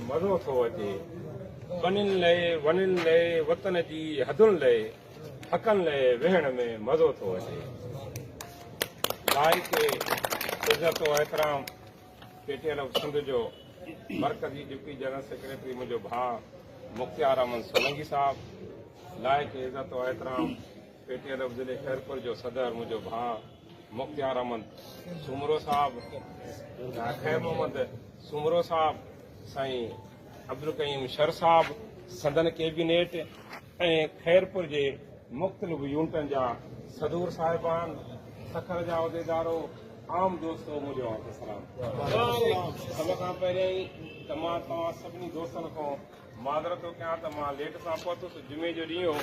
مزو ٿو اچي. ٻنين لئه، ونين لئه، وطن جي حدن لئه، حقن لئه ويهڻ ۾ مزو ٿو اچي. لائق عزت و احترام P T L F Sindh جو مرڪزي ڊپٽي جنرل سيڪريٽري منهنجو ڀاء مختيار احمد سولنگي صاحب، لائق عزت و احترام پي ٽي ايل ايف ضلعي خيرپور جو صدر منهنجو ڀاء مختيار احمد سومرو صاحب، خير محمد سومرو صاحب، سائين عبدالقيوم شر صاحب، سندن ڪيبينيٽ ۽ خيرپور جي مختلف يونٽن جا صدور صاحبان، سکر جا عهديدارو، عام دوستو منهنجو اوهان کي سلام. سڀ کان پهريائين ته مان توهان سڀني دوستن کان معذرت ٿو ڪيان ته مان ليٽ سان پهتس، جمعي جو ڏينهن هو،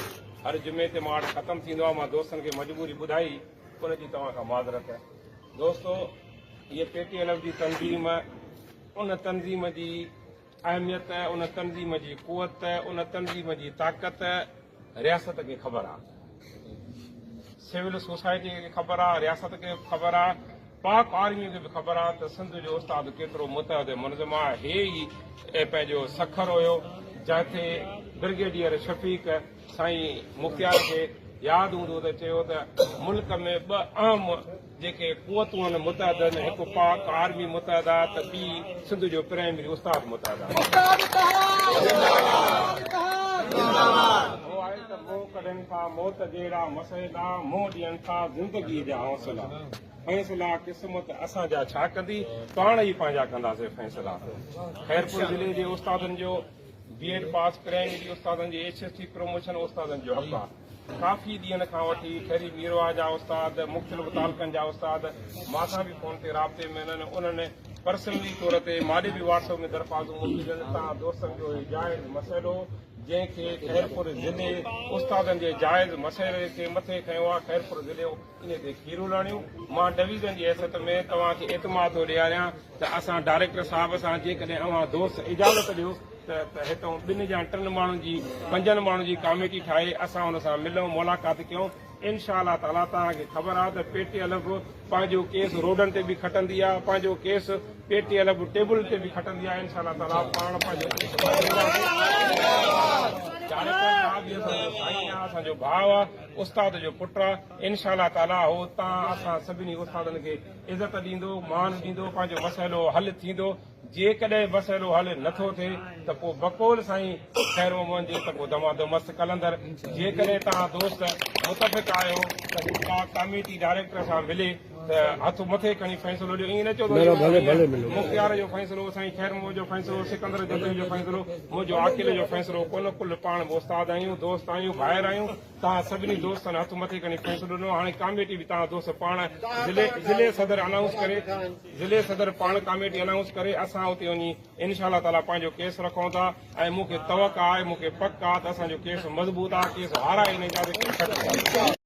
هر جمعي تي مان وٽ ختم ٿيندو آهي، مان دوستن کي مجبوري ٻڌائي، ان جي توهان کان معذرت. دوستو هيء پي ٽي ايل ايف جي تنظيم ان تنظيم جي اهميت، ان تنظيم جي قوت، ان تنظيم جي طاقت رياست کي خبر آ، سول سوسائٽي کي خبر آ، رياست کي به خبر آ، پاڪ آرمي کي به خبر آ ته سنڌ جو استاد ڪيترو متحد ۽ منظم آ. هي ئي پنهنجو سکر هيو جنهن تي برگيڊيئر شفيق سائين مختيار کي ياد هوندو ته چيو ته ملڪ ۾ ٻه اهم جيڪي قوتون آهن متحد آهن هڪ پاڪ آرمي متحد آهي ته ٻي سنڌ جو پرائمري استاد متحد آهي. هو آهي ته منهن ڪڍن ٿا موت جهڙا مسئلا منهن ڏين ٿا زندگي جا حوصلا فيصلا قسمت اسان جا ڇا ڪندي پاڻ ئي پنهنجا ڪنداسين فيصلا خيرپور ضلعي جي استادن جو بي ايڊ پاس پرائمري استادن جي ايڇ ايس ٽي پروموشن استادن جو حق آ. ڪافي ڏينهن کان وٺي ٺري ميرواهه جا استاد، مختلف تعلقن جا استاد مان سان به فون تي رابطي ۾ آهن. انهن پرسنلي طور تي ماڏي به واٽس ايپ ۾ درخواستون موڪليون آهن. تان دوستن جو هي جائز مسئلو جنهن کي خيرپور ضلعي استادن جي جائز مسئلي کي مٿي کنيو آ خيرپور ضلعو انهي تي کيرون لاڻيون. مان ڊويزن جي حيثيت ۾ توهان کي اعتماد ٿو ڏياريان ته اسان ڊائريڪٽر صاحب سان جيڪڏهن اوهان دوست اجازت ڏيو ته هتئون ٻن يا ٽن ماڻهن جي پنجن ماڻهن جي ڪاميٽي ٺاهي اسان ان سان ملون ملاقات ڪيون انشاء الله تعالي توهان کي خبر آهي ته پي ٽي الف پنهنجو ڪيس روڊن تي به کٽندي آهي پنهنجو ڪيس پي ٽي الف ٽيبل تي به کٽندي آهي انشاء الله تعالي پاڻ پنهنجو ڪيس کٽنداسين. ڊائريڪٽر صاحب به اسان جو سائين آهي اسان جو ڀاء آهي استاد جو پٽ آهي انشاء الله تعالي هو تان اسان سڀني استادن کي عزت ڏيندو مان ڏيندو پنهنجو مسئلو حل ٿيندو جيڪڏهن مسئلو حل نه ٿو ٿئي ته پوء بقول سائين خير محمد جي ته پوء دمادم مست قلندر. جيڪڏهن توهان دوست متفق آهيو ته هو ڪا ڪاميٽي ڊائريڪٽر سان ملي ته هٿ مٿي کڻي فيصلو ڏيو. ائين نه چئو ته مختيار جو فيصلو، سائين خير محمد جو فيصلو، سڪندر جتوئي جو فيصلو، منهنجو عاقل جو فيصلو ڪونه. ڪل پاڻ به استاد آهيون، دوست آهيون، ڀائر آهيون. توهان سڀني دوستن هٿ مٿي کڻي فيصلو ڏنو. هاڻي ڪاميٽي به توهان دوست پاڻ ضلعي صدر انائونس ڪري. ضلعي صدر پاڻ ڪاميٽي انائونس ڪري اسان اتي وڃي انشاء الله تعالي پنهنجو ڪيس رکون ٿا ۽ مون کي توقع آهي مون کي پڪ آهي ته اسان جو ڪيس مضبوط آهي ڪيس هارائي نه اينداسين ڪيس کٽي اينداسين.